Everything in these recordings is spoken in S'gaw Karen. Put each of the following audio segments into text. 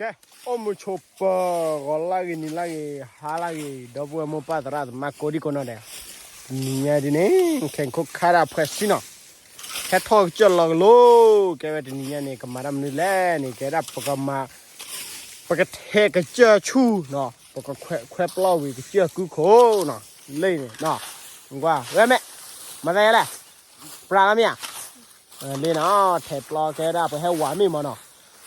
ကဲ, အိၣ်မုာ်ဆိးပၢၤ ဂီၤလၢဂ့ၤ နံၤလၢဂ့ၤ ဟါလၢဂ့ၤ ဒီပုၢ်ဝဲၢ်မိၢ်ပၢ်သရၣ်သမါကိးဒံကိးနီၢ်ဒဲး, တနံၤညါဒ်န့ၣ် ခဲခိၣ်ခါဒၣ်ဖှဲးဆံနီၤ, ဟဲထီၣ်ကစၢၢ်လီၤကလိ, ကဲဝဲတနံၤညါန့ၣ် ကမၤတၢ်မနုၤလဲၣ်န့ၣ် ကဲဒၣ်ပကမၤ, ပကထဲကစၢၢ်ဆူၣ်နီၤ, ပကခွဲးပျီဝံၤကစၢၢ်ကုခိၣ်နီၤ, လၢန့ၣ်နီၤ, ကွၢ်ဝဲမ့ၢ်, မၤသးယဲလဲၣ်, ပြးလီၤမ့ၢ်ဧါ လၢနီၤ, ထဲပျီကဲဒၣ်ပဟဲဝးမ့ၢ်မးနီၤ,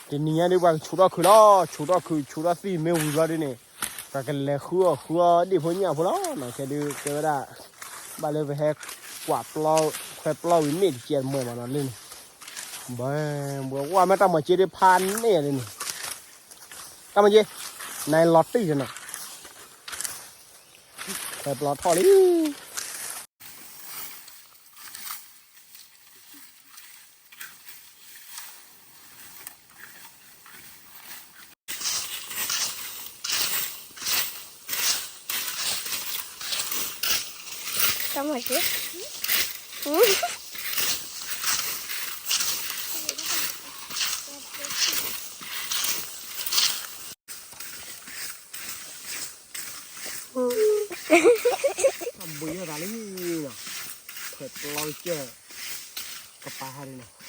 တနံၤညါဒ်ပှၤကဆူးထီၣ်ခုးလီၤ, ဆူးထီၣ်ခုး ဆူးထီၣ်သံၣ်မ့ၢ်ဝံၤဘျီဒ်န့ၣ်, ပှၤကလဲၤဃုအီၣ်ဃုအီဒ့ၣ်ဖိညၣ်ဖိလီၤနီၤ, ခဲဒုးကဲဝဲဒၣ်, ဘၣ်လၢပဟဲကွၢ်ပျီ, ခွဲးပျီဝံၤမ့ၢ်တကဲတမံၤမးနီၤလၢန့ၣ်, ဘၣ်, ဝဲမ့ၢ်တၢ်မၤစ့ဒ်ဖးန့ၢ်လၢန့ၣ်, တၢ်မၤစ့, နလီၤတံၢ်နီၤ, ခွဲးပျီထီၣ်လံ တၢ်မၤစ့, ဘှံးယဲၢ်သးလံနီၤ, ခွဲးပျီကစၢၢ်, ကပၤဟါလံနီၤ. ဒ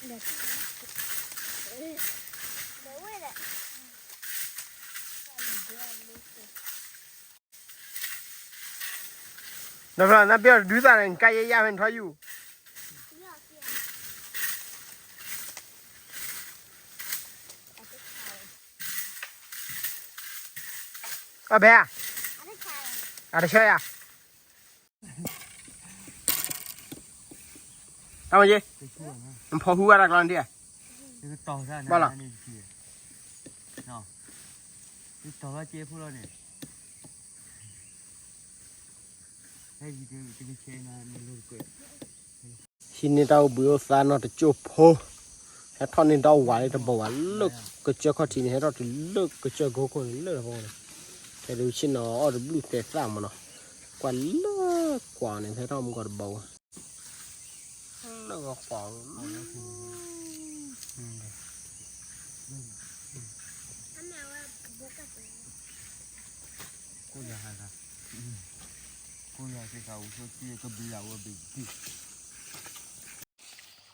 ီးဖျၢၣ် နဘ့ၣ်အီၤတဒုသၣ်န့ၣ် နကါယဲယါဖဲနထီယူၢ်, အဘဲဧါ, အတဆၢယၤ တၢ်မၤယ့, နဖီဟူဝဲတၢ်ကျီနဒံၣ်ဧါ, ဘၣ်လီၤ, ဟံးန့ၢ်တၢ်အိၣ်ဘှံးအိၣ်သါနီတကၠိၢ်ဖိ, ဟဲထီၣ်န့ၢ်တၢ်ဝးလၢတဘီဝဲလၢကစၢၢ်ခီၣ်ထံးန့ၣ် ဟဲထီၣ်တုၤလၢကစၢၢ်ကိခိၣ်န့ၣ်လၢတဘီန့ၣ်, ဟဲဒုးဆ့ၣ်နီၤအီၣ်တဘျုးသဲးသၣ်မးနီၤ, ကွၢ်လၢကွၢ်န့ၣ် ဟဲထီၣ်မုၢ်ကီၢ်တဘီဝဲ လၢကွၢ်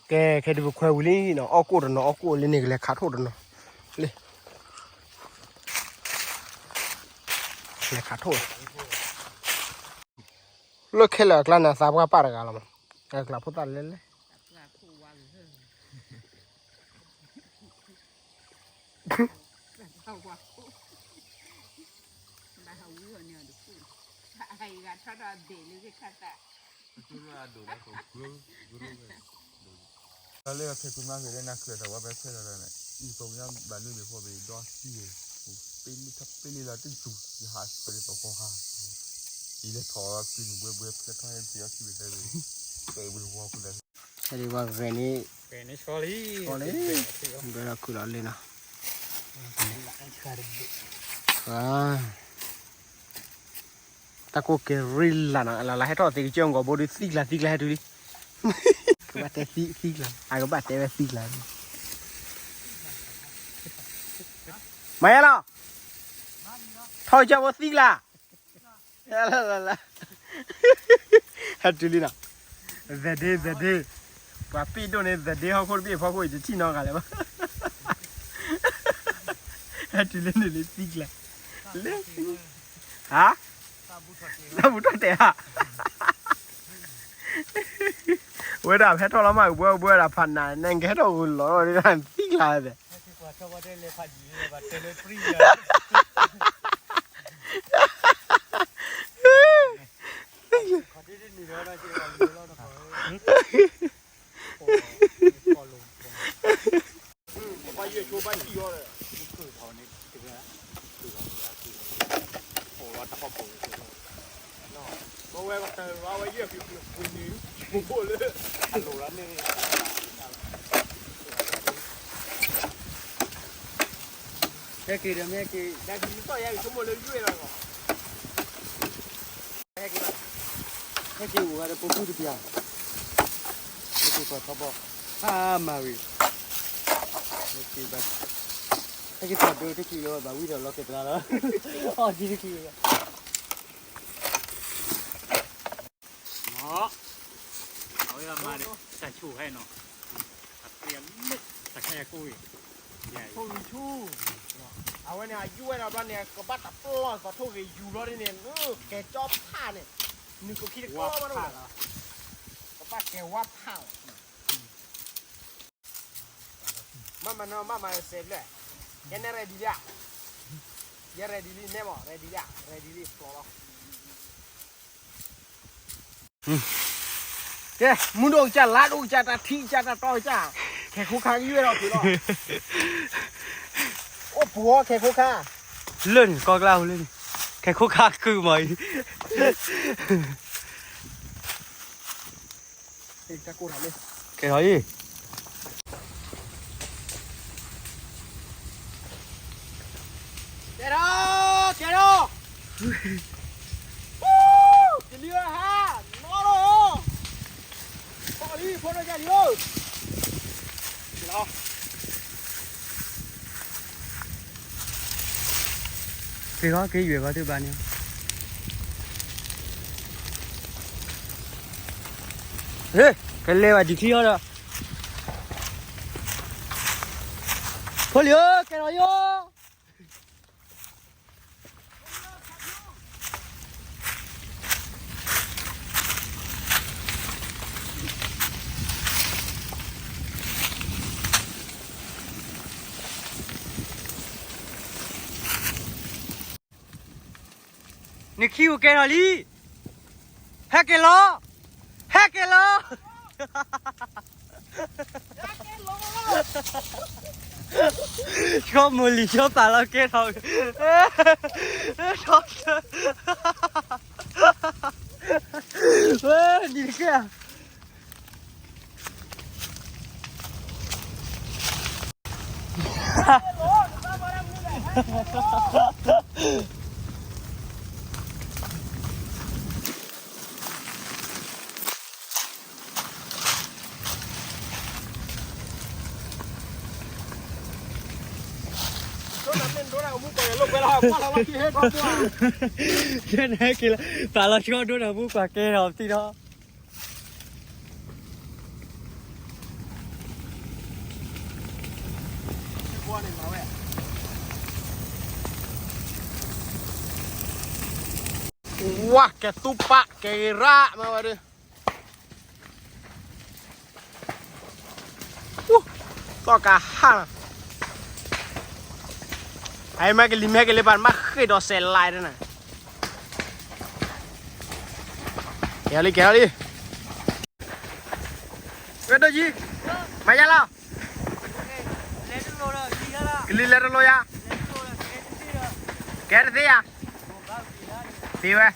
ကဲ ခဲဒုးပခွဲးဝံၤလံနီၤ, အီၣ်ကိၣ်တနီၤ အီၣ်ကိၣ်လၢန့ၣ် ကလဲၤခးထိၣ်တနီၤ, လၢ လဲၤခးထိၣ်, လၢခဲလၢာ်အကျါန့ၣ် အသးပှၢ်ပၢ်တဂၤလီၤမး, အကျါဖိသၣ်လဲၣ်လဲၣ် တၢ်လၢခဲကုမါဂ့ၤလၢနၤချၢးသးဝဲပဲခွဲးလီၤလီၤန့ၣ် အံၤပဝဲဘၣ်နုာ်လီၤဃီဘၣ်ဒီးထံၣ်ဂ့ၤ, ပ့လံထီၣ်ပ့လံလီၤတံၢ်စူၤ ယဟးစပာ်လံသကိးခါ, ယလဲၤထီၣ်ကံနုာ်ဘှဲဘှဲဖျဲထီၣ်ဟဲက့ၤအီထံၣ်ဝဲသဲဂ့ၤ, ကဲဝဲဝီခိၣ်လဲၣ်, ဟဲဒ်ဝဲဂဲၤန့ၣ်, ဂဲၤန့ၣ်ဆီလံ, ဘဲလီၤခုၣ်လီၤလံနီၤ, တၢ်ကိၢ်ကဲရံလၢ်နီၤ, လၢလၢဟဲထီၣ်သ့ၣ်ကစၢၢ်ဂီၤဘိဒုးသံကျါသံကျါဟဲတုၤလံ, ကဘၣ်တဲသံသံကျါ, အကဘၣ်တဲဝဲသံကျါ, မၤယါလီၤ, ထီၣ်ကစၢၢ်ဘိသံကျါ, လၢလၢလၢ, ဟဲတုၤလံနီၤ, သဒ့သဒ့, ပှၤပ့ၢ်ဒိၣ်န့ၣ် သဒ့ဟီၣ်ခိၣ်တဘ့ၣ်ဖီခိၣ်အံၤတထံၣ်နီတဂၤလၢၤဘၣ်, ဟဲတုၤလၢန့ၣ်လံသံကျါ, လၢ ဟါ, တၢ်ဘူၣ်ထီၣ်တဲာ်ဧါ, ဝဲဒၣ်ဖဲထီၣ်လီၤမး ကဘှဲကဘှဲဒၣ်ဖးနး နကဟဲထီၣ်ဂုာ်လီၤဒီးသံကျါဝဲဖဲ ပှၤယဲၢ်ဆိ ဘၣ်ထံၣ်အီၤဒီး ခုၣ်ထီၣ်န့ၣ်တဂၤ ခုၣ်ထီၣ်တဂၤ ခုၣ်ထီၣ် အိၣ်လီၤတၢ်ဖီခိၣ်န့ၣ် အဝဲတရၤဝဲယဲၢ်ဖံဖံဖံန့ၣ် ဖိဖိလၢ အလိၤလီၤန့ၣ် ဟဲက့ၤဒီးမ့ၢ်ဟဲက့ၤ ဒါကံၤသီၣ်ယါကဆိကမိၣ်လၢယွဲၢ်လီၤ ဟဲက့ၤဘၣ် ဟဲက့ၤအိၣ်ဂၤဒီးပိာ်မုၣ်တပျၢ် ဟဲက့ၤပှၤထီဘီ ဟါမၤဝံၤ ဟဲက့ၤဘၣ် ဟဲက့ၤထီၣ်ဒိတကံၢ်လၢၤဘၣ် ဝံၤဒီးလီၤကဲၤသရၣ်လီၤ အီၣ်ဒံတကံၢ်လၢၤဘၣ် အဝဲမၤန့ၣ် တၢ်ဆိၣ်ဟဲနီၤ အပျဲၢ်လၢ တၢ်ခဲအံၤကိးဂ့ၤ ထိၣ်ဂ့ၤဆူ အဝဲန့ၣ် အယူၢ်ဝဲဒၣ်ဘျီန့ၣ် ကဘၣ်တပျီၢ်ကီထိၣ်ဂ့ၤယူၤဘျီဒ်န့ၣ် ကဲကၠီဖးန့ၣ် နုာ်ကခိတကီဘၣ် ကဘၣ်ကဲဝါဖးလီၤ မ့မ့ၢ်နီၤ မ့မ့ၢ်စဲးဘျဲၣ် ယဲန့ၣ် ready လံ ယဲ ready လံ နဲမ့ၢ် ready လံ ready လံ ပျီၢ်လီၤ ကဲ မူဒိၣ်ကစၢ် လါဒိၣ်ကစၢ် တၢ်ထံကစၢ် တၢ်တီကစၢ် ခဲခိခါကယွဲၢ်ဒီးဖုးလီၤ အိၣ်ပှီၤခဲခိခါ လၢန့ၣ် ကီကျါဟူလၢန့ၣ် ခဲခိခါကုမၤအံၤ ကဲထီၣ်အံၤ ကဲထီၣ် ကဲထီၣ် ယလံဟါ နီၢ်လီၤ ဖီလံ ဖိနီၢ်ကၢ်လံဧၢ ကဲထီၣ် က့ၤဂီၤ က့ၤယွဲၢ်ဂီၤတဘၣ်န့ၣ် ဟ့ၣ် ကလဲၤဘၣ်ဒံးခံဟီဒီး ဖိလံဧၢ ကဲထီၣ်ယိ နခံအိၣ်ကဲထီၣ်လံ ဟဲက့ၤလီၤ ဟဲက့ၤလီၤ ဆီမိၢ်လံၤ ဆီပာ်လီၤကဲထီၣ် ဝဲ ဒ်တကဲ ကဲန့ၣ်ဟဲက့ၤလီၤ ပာ်လီၤဆီဒိၣ်ဒီးမူကွၢ်ကဲထီၣ်တံၢ်ဒီး ဝါ ကဲသူပာ် ကဲဂ့ၤရၣ် မၤဝဲဒၣ် သီၣ်ကဟၣ်လီၤ အမ့ၢ်ကလံၤမ့ၢ်ကလံၤပၢ် မ့ၢ်ဃ့ၢ်ဒီးစဲးလါဒၣ်နၤ ကဲလံ ကဲလံ ဝဲဒိၣ်ယံၤ မၤယါလီၤ ကလံၤလဲၤတလိၤယၤ ကဲတသ့ယၤ သ့ဝဲ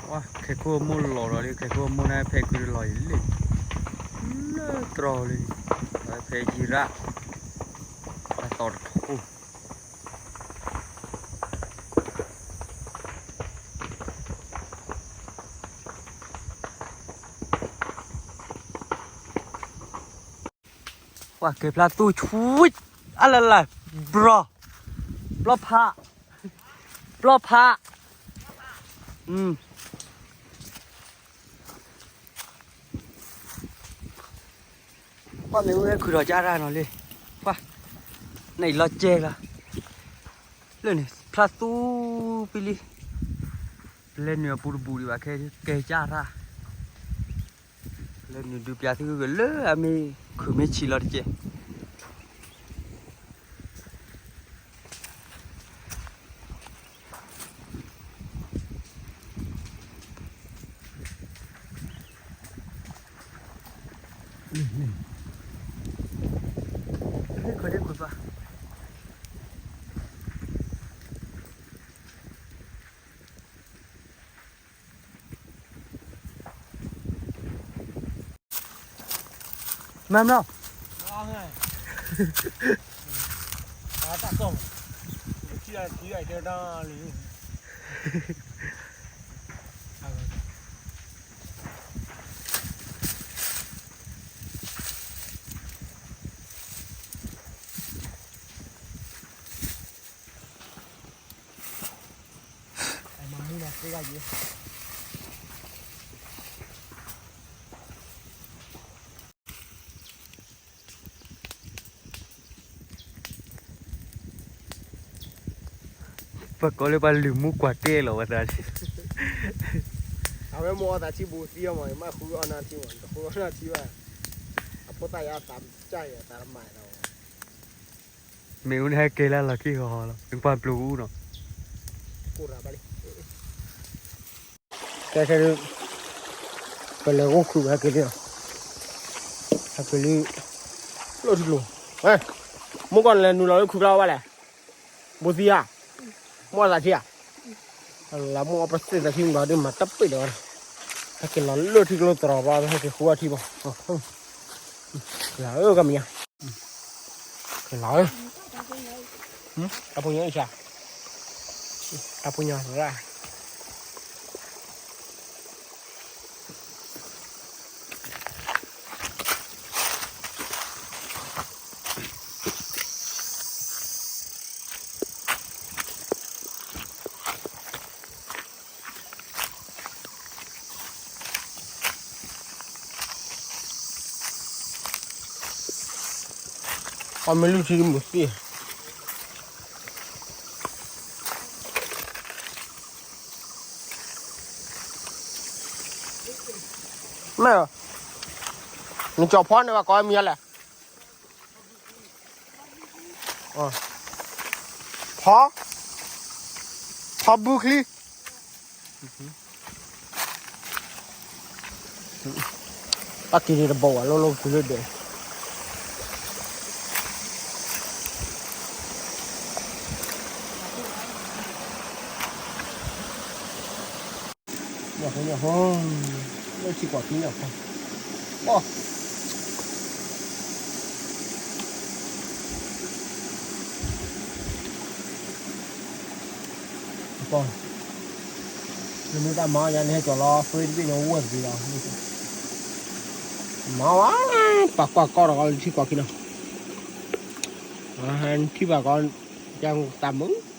ဝါ ခဲခိၣ်အမိၢ်လီၤဒီးလံ ခဲခိၣ်အမိၢ်န့ၣ် ဖဲကုတလီၤအံၤလံ လၢတြီလံ ဖဲယံၤရၣ် အသီတထိ ပှၤကဲဖျါသူဆူ အလလၢ ဘြီ ဘျီဖး ဘျီဖး ပှၤမ့ၢ်ဝဲခုၣ်ထီၣ်ကၢ်ရၣ်နီၤလံ ပှၤ နအံၤလီၤကဲလီၤ လၢန့ၣ် ဖျါသူပံလံ ပလဲၤနုာ်အပူၤတဘူၣ်ဒံးဘၣ်ခဲ ကဲကၢ်ရၣ် လဲၤနုာ်ဒုးပျးသုဂ့ၤဂ့ၤလၢအမ့ၢ်ခုၣ်မ့ၢ်ဆံးလီၤတကဲး. ဟ့ၣ်ခွဲးဒ့ခွဲးပၢ် မၤမနီၤ, တၢ်ကီၢ်မး, ထံၣ်ထံၣ်အတဲတၢ်လံ ပကိးလၢပှၤလုၢ်မူကွၢ်တဲလီၤဝဲသး, အဝဲမိၢ်အီၣ်သးထံဘူးသံအီၤမး မ့ၢ်ဃုအီၣ်နၢ်ထံမး တဃုအီၣ်နၢ်ထံဘၣ်, အဖိသၣ်ယါသးကၢ်ယါသးတမၤဒီး မ့ၣ်အူန့ၣ်ဟဲက့ၤလၢလီၢ်ခံဃီဃီလီၤ နကွၢ်ပျိၤအူနီၤ, ကိၢ်ရၤဘၣ်လံ ကဲခဲဒုး ပလဲၤဂိၢ်ခုၣ်ဟဲက့ၤလံနီၤ, ဟဲက့ၤလံ, လၢထံကျိ, မိၢ်ကီၢ်နလဲၤနုာ်လီၤလၢခုၣ်ကျါဘၣ်လဲၣ်, ဘူးသံဧါ, မိၢ်သးထံဧါ, လၢမိၢ်အီၣ်ပသ့ၣ်သးထံမးဒီးမၤတပ့ၢ်ဒီးဝဲ, ဟဲက့ၤလီၤလၢထံကျိတရီးဘၣ် ဟဲက့ၤဃုအီၣ်ထံဘၣ်, လၢကမံၤညါ ကလီၤဧၢ, တၢ်ပူၤညီအံၤဆၣ်, တၢ်ပူၤညီရၣ်, အီၣ်မ့ၢ်လုၢ်ထံမုၢ်သ့ၣ် မ့ၢ်, နကၠီၤဖီန့ၣ်ဘၣ်ကိးမံၤလဲၣ်, ဖီ, ဖီဘုချံ, တၢ်က့ၤန့ၣ်တဘီဝဲလီၤလီၤကလၢဒဲး ညၣ်ဖိညၣ်ဖိ, လၢထံကွၢ်ခံညၣ်ဖိ, ဘီ, ကီ, နမ့ၢ်တၢ်မၤအီၣ်ညါန့ၣ် ဟဲကၠီၤလီၤ free တဘ့ၣ်န့ၣ် ဝဲၢ်တဘ့ၣ်လီၤ, မၤဝဲ, ပာ်ကွၢ်ကီဒီးလၢထံကွၢ်ခံနီၤ, ထံၣ်ဘၣ်ကီ, ကတၢ်မုာ်